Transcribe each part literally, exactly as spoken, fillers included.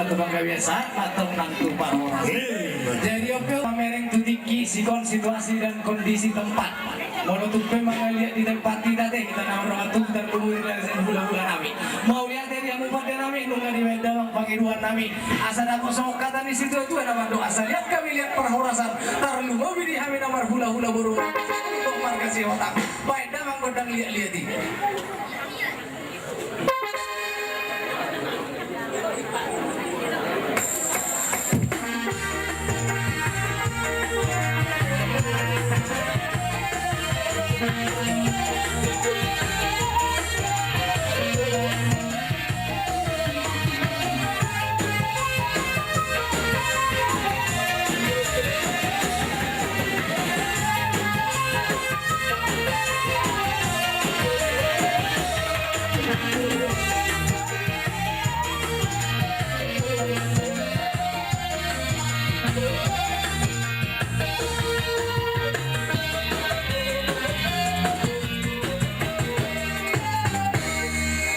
tu panggabean sahat ma antong nang tu parhorasan. Jadi on pe mamereng tu tingki, sikon situasi dan kondisi tempat. Molo tung pe mangaliat di tempat hita, hita na ro tu tarlumobi di hulahula nami. Mauliate di hamu pande nami, nunga dibaen damang pangidoan nami. Asa dapot songon hata ni situatua na mandok, asa liat hami liat parhorasan, tarlumobi di hami na marhulahula boru, marga Sihotang. Baen damang gondang liatliat i.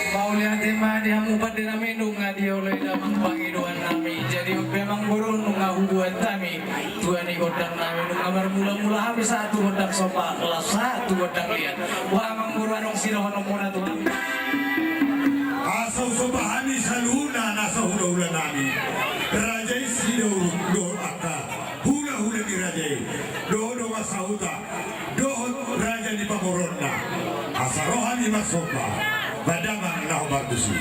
Mauliate ma di hamu pande nami, nunga dioloi damang pangidoan nami. Jadi on pe amang boru, nunga hubuat hami tua ni gondang nami, nunga marmulamula hami sahat tu gondang somba, laos sahat tu gondang liat. Boha amang boru adong sidohononmuna tu hami? Asa husomba hami saluhutna nasa hulahula nami, raja i Sidauruk dohot angka hulahula ni raja i, dohot dongan sahuta, dohot raja ni pamoruonna. Asa ro hami marsomba, baen damang na hombar tusi.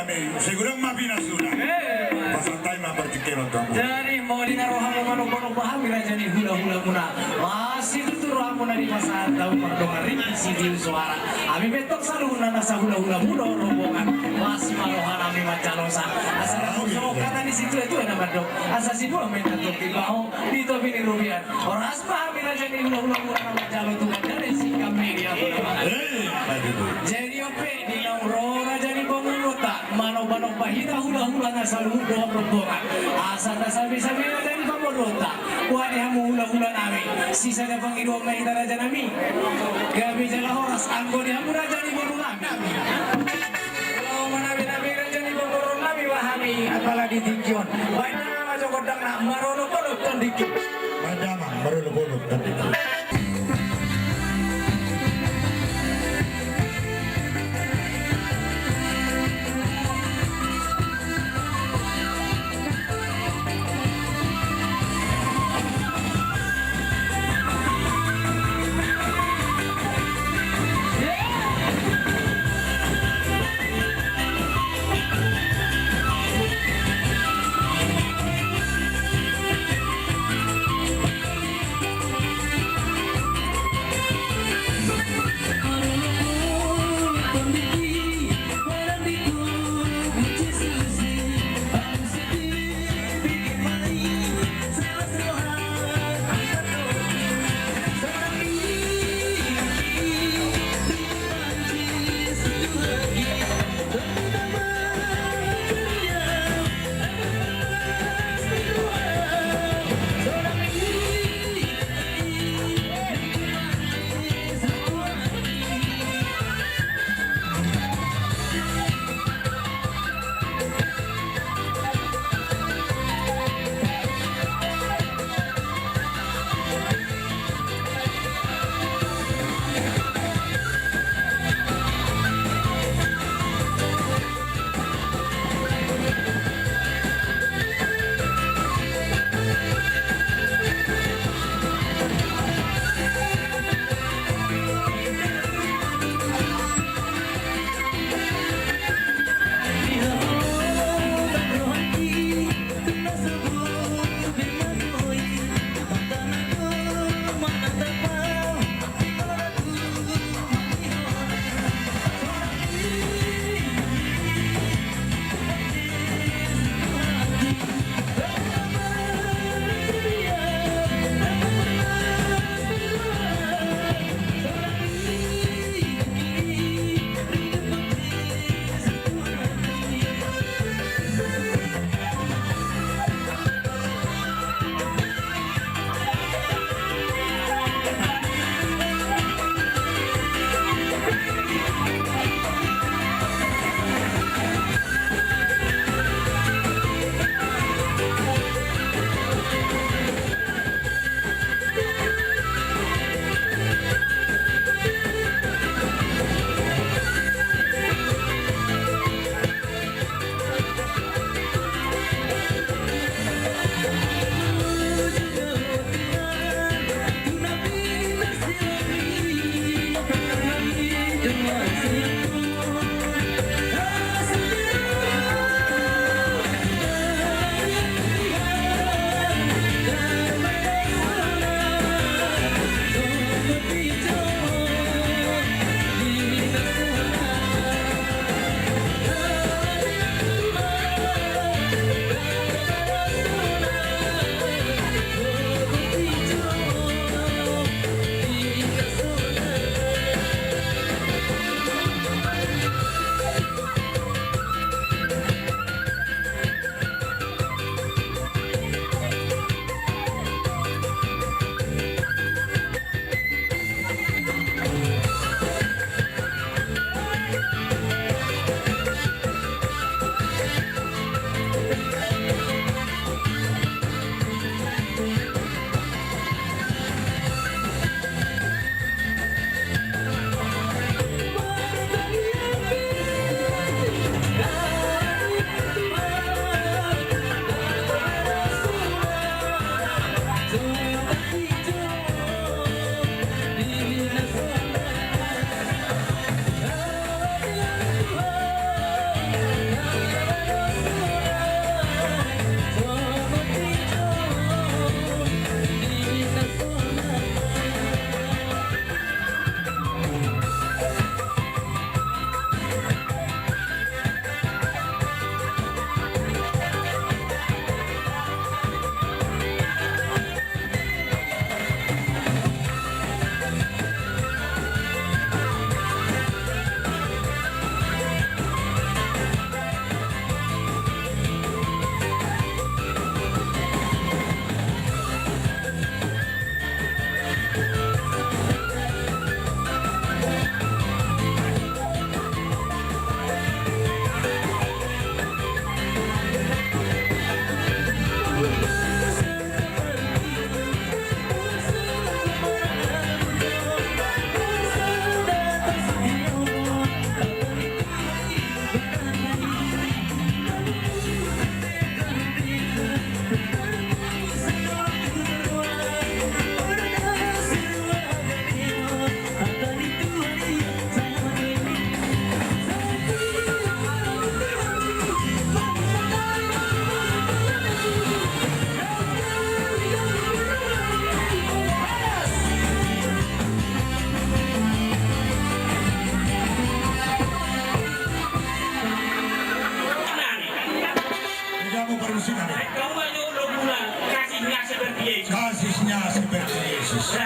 Sai godang ma pinasuna. Eh. Pasahat hami ma partingkian tu hamu. Jadi molo di na rohamu manombanomba hami raja ni hulahulamuna, masitutu rohamuna dipasahat hamu mardongan ringgit sitio soara. Hami pe antong saluhutna na sahulahula muna rombongan. Masih ma rohanami manjalosa. Asa na molo songon hata ni situatua na mandok, asa sidua ma inna tongkin baho di topi ni robean. Horas ma hami raja ni hulahulamuna na manjalo tu ganjang ni singkap media. Eh, aduh. Jadi on pe di naung ro raja ni pamoruonta, manombanomba hita hulahula na saluhut dohot rombongan. Asa tasabesabe raja ni pamoruonta. Boha di hamu hulahulanami, sisada pangidoan ma hita rajanami. Gabe jala horas anggo di hamu raja ni borunami. Laho manabenabe raja ni pamoruonnami ma hami apala di tingki on. Baen damang ma jo gondangna, marolopolop tondingki. Baen damang, marolopolop tondingki. Kasihnya seperti Yesus.